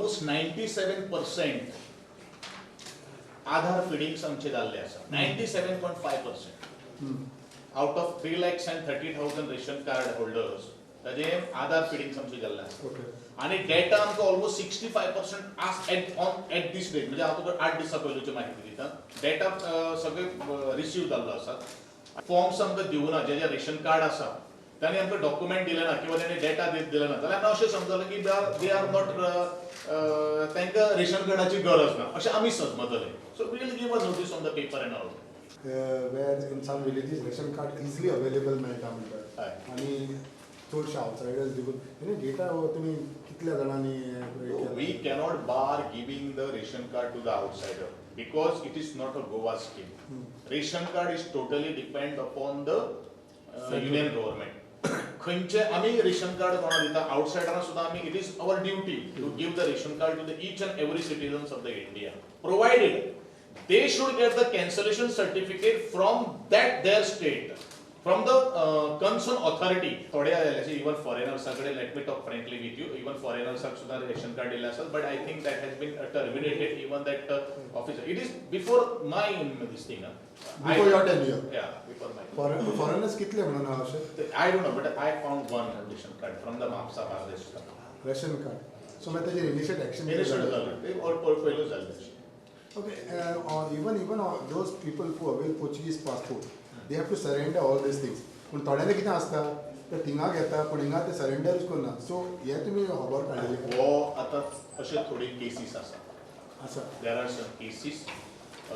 Almost 97% Aadhaar feedings आमचे जाल्ले आसा, 97.5% out of 3,30,000 ration card holders, ताजे आधार फिडिंग्स आमचे जाल्ले आसा. आनी डेटा आमकां ऑलमोस्ट 65% आस at on at this date, म्हणजे हांव तुका 8 दिसां पयलूची माहिती दिता. डेटा सगळे रिसीव जाल्लो आसा. फॉर्म्स आमकां दिवना. जे जे रेशन कार्ड आसा तांणी आमकां डॉक्युमेंट दिले ना किंवा तांणी डेटा दिले ना, जाल्यार आमकां अशें समजलें की they are not, तांकां रेशन कार्डाची गरज ना अशें आमी समजतले. So we'll give a notice on the paper and all. Where in some villages ration card easily available मेळटा म्हणटात आनी चडशे आउटसायडर्स देखून डेटा तुमी कितल्या जाणांनी We cannot bar giving the ration card to the outsider because it is not a Goa scheme. Ration card is totally depend upon the union government. खंयचे आमी रेशन कार्ड कोणा दिता, आउटसायडरां सुद्दां आमी, it is our duty to give the ration card to the each and every citizens of the India, provided they should get the cancellation certificate from that their state, from the concern authority. थोडे आयले even फॉरेनर्सा कडेन. Let me talk frankly with you, even फॉरेनर्साक सुद्दां ration card दिल्ले आसात, but I think that has been terminated. Even that officer, it is before my this thing. Before your tenure? Yeah, before my. Foreigners कितले म्हणून आहा अशें? I don't know, but I found one ration card from the Mapsa Bardez. Ration card, so मागीर ताजेर initiate action? Initiate जालें ते और पयलूच जाल्लें. Okay, even those people who avail Portuguese passport, they have to surrender all these things. पूण थोड्यांनी कितें आसता, ते थिंगा घेता पूण हिंगा ते सरेंडरूच करना. सो हे तुमी खबर काडलेली? हो, आतां अशे थोडे केसीस आसा. आसा. There are some cases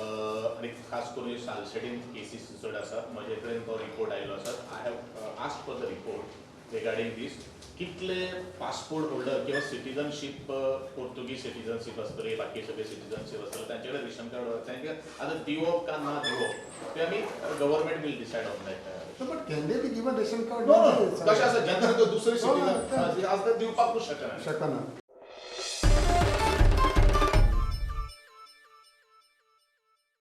आनी खास करून सालसेटीन केसीस चड आसा. म्हजे कडेन तो रिपोर्ट आयिल्लो आसा. I have ask for the report regarding this, कितले पासपोर्ट होल्डर किंवा सिटीजनशीप, पोर्तुगीज सिटीजनशीप आसतली, बाकी सगळे सिटीजनशीप आसतले, तांचे कडेन रेशन कार्ड, तांकां आतां दिवप का ना दिवप ते आमी government will decide on that. So, but can they be given ration card? No, कशें आसा, जेन्ना तो दुसरे सिटीजन आसता, दिवपाकूच शकना. शकना.